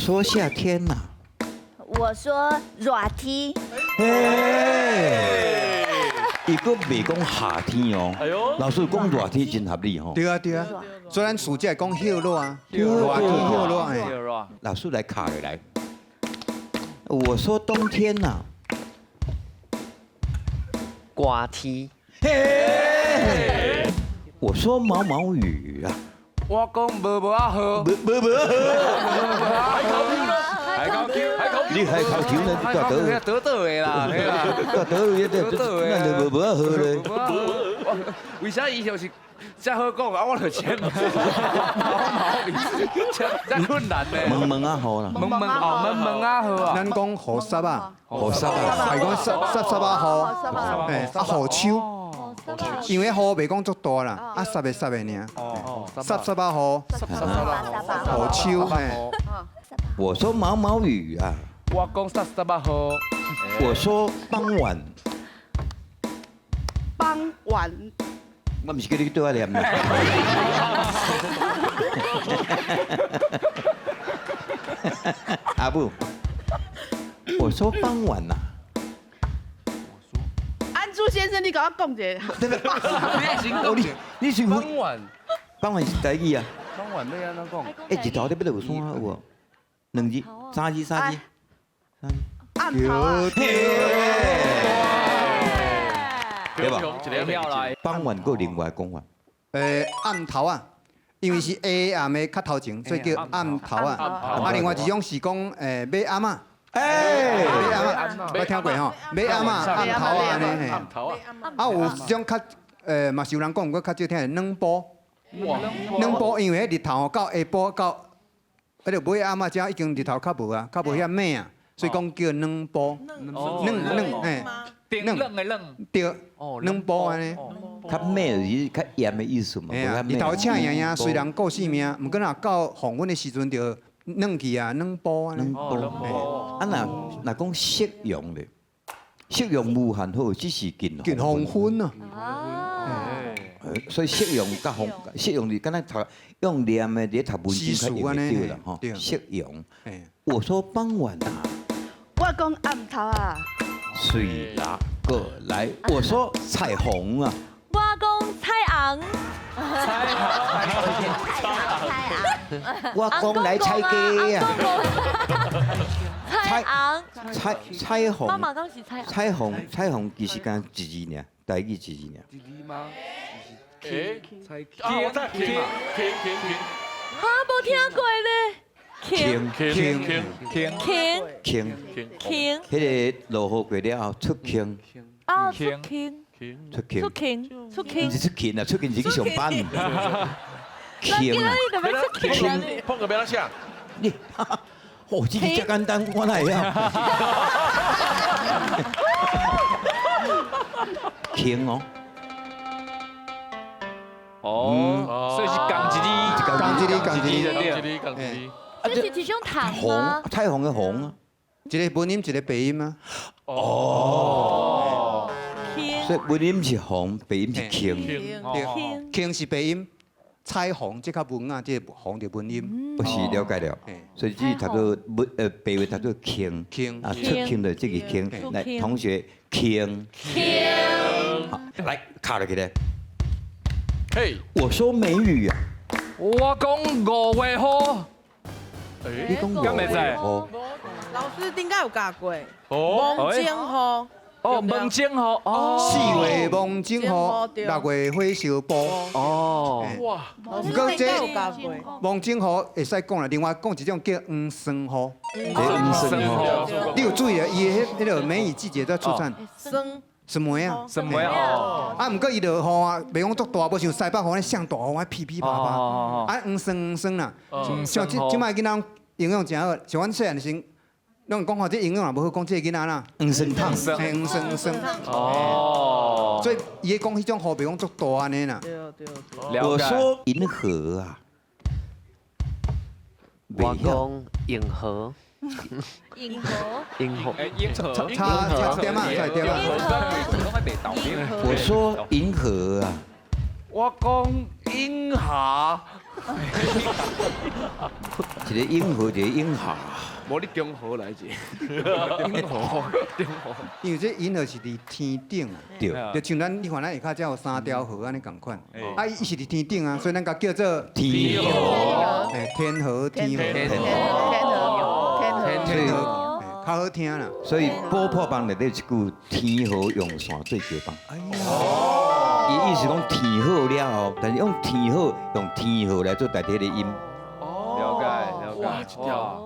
說夏天呐。我說熱天。嘿，伊閣袂講夏天哦。哎呦，老師講熱天真合理吼。對啊對啊，所以咱暑假講歇熱啊，熱天歇熱哎。老師來卡落來。我說冬天呐。寒天。嘿，我說毛毛雨啊。我講無無仔雨。無無無仔雨。海口 Q，海口你海口 Q 呢？你倒倒倒的啦，倒倒的，那就無無仔雨咧。為啥伊就是遮好講啊？我就先毛毛雨，遮困難呢。蒙蒙仔雨啦。蒙蒙哦，蒙蒙仔雨啊。咱講雨濕啊，雨濕啊，係講濕濕濕仔雨，哎，啊雨秋。因為雨袂講足大啦，啊濕的濕的爾，濕濕仔雨，雨秋嘿。我說毛毛雨啊，我講濕濕仔雨。我說傍晚，傍晚，我毋是叫你對我念的。阿母，我說傍晚呐。安珠先生，你共我講一下。你你是傍晚，傍晚是台語啊。傍晚欲按怎講？欸，日頭咧欲落山有無？兩字、三字、三字。暗頭啊。對吧？傍晚閣另外講法。暗頭啊，因為是下暗的較頭前，所以叫暗頭啊。啊，另外一種是講尾暗啊。哎，尾暗啊，我聽過吼，尾暗啊，暗頭啊，按呢。暗頭啊。啊，有一種較嘛是有人講，過較少聽的軟晡。軟晡因為彼日頭到下晡到，彼個尾暗啊，遮已經日頭較無啊，較無遐猛啊，所以講叫軟晡。軟軟嘿，軟的軟。對，軟晡按呢。較猛就是較炎的意思嘛。日頭赤炎炎，雖然顧性命，毋過若到黃昏的時陣就軟去啊，軟晡按呢。軟晡。啊，若若講夕陽咧，夕陽無限好，只是近近黃昏啊。所以夕陽佮黃夕陽是敢若讀用念的，佇咧讀文章較用會著啦吼。夕陽，我說傍晚啊，我講暗頭啊，水啦，過來，我說彩虹啊，我講彩虹，彩虹，我講來踩雞啊，彩虹，彩彩虹，媽媽講是彩虹，彩虹彩虹其實敢一字爾，台語一字爾。一字嗎？欸，啊，我知，停停停停，哈，無聽過咧，停停停停停停停，彼個落雨過了後出晴，啊，出晴，出晴，出晴，出晴，毋是出勤啊，出勤是去上班。晴啊，晴，碰個欲按怎寫？你，哦，這個遮簡單，我哪會曉？晴哦。哦，所以是仝一字，仝一字，仝一字，仝一字，仝一字。這是一種糖嗎？彩虹的虹啊，一個文音，一個白音啊。哦。所以文音是紅，白音是晴。對，晴是白音，彩虹這較文啊，這個紅就文音。不是了解了，所以這讀做文白話讀做晴。晴啊，出晴的這個晴，來同學晴。晴。好，來卡落去咧。嘿，我說梅雨啊，我講五月雨。你講五月雨？老師頂擺有教過。蒙正雨。哦，蒙正雨。哦。四月蒙正雨，六月火燒埔。哦。哇。毋過這蒙正雨會使講啦，另外講一種叫黃霜雨。黃霜雨。你有注意啊？伊的彼彼个梅雨季節在出產。霜。霜梅啊，霜梅哦。啊，毋過伊落雨啊，袂講足大，無像西北雨咧，上大雨啊，噼噼啪啪。啊，黃霜黃霜啦，像這這擺囡仔營養誠好，像阮細漢時，攏講吼，這營養也無好，講這個囡仔啦，黃霜湯，黃霜黃霜。哦。所以伊咧講彼種雨袂講足大按呢啦。對對對。我說銀河啊，我講銀河。銀河。銀河。銀河。差差一點啊，差一點啊。我說銀河啊，我講銀河。一个永和，一個永下。無你中和來者，永和，中和。因為這銀河是佇天頂啊，就像咱你看咱下跤才有三條河按呢仝款，啊伊是佇天頂啊，所以咱共叫做天河，天河，天河，天河，天河，天河，較好聽啦。所以補破枋內底有一句天河用線做橋枋。伊意思講天好了後，但是用天好用天河來做代替的音。了解了解。哇！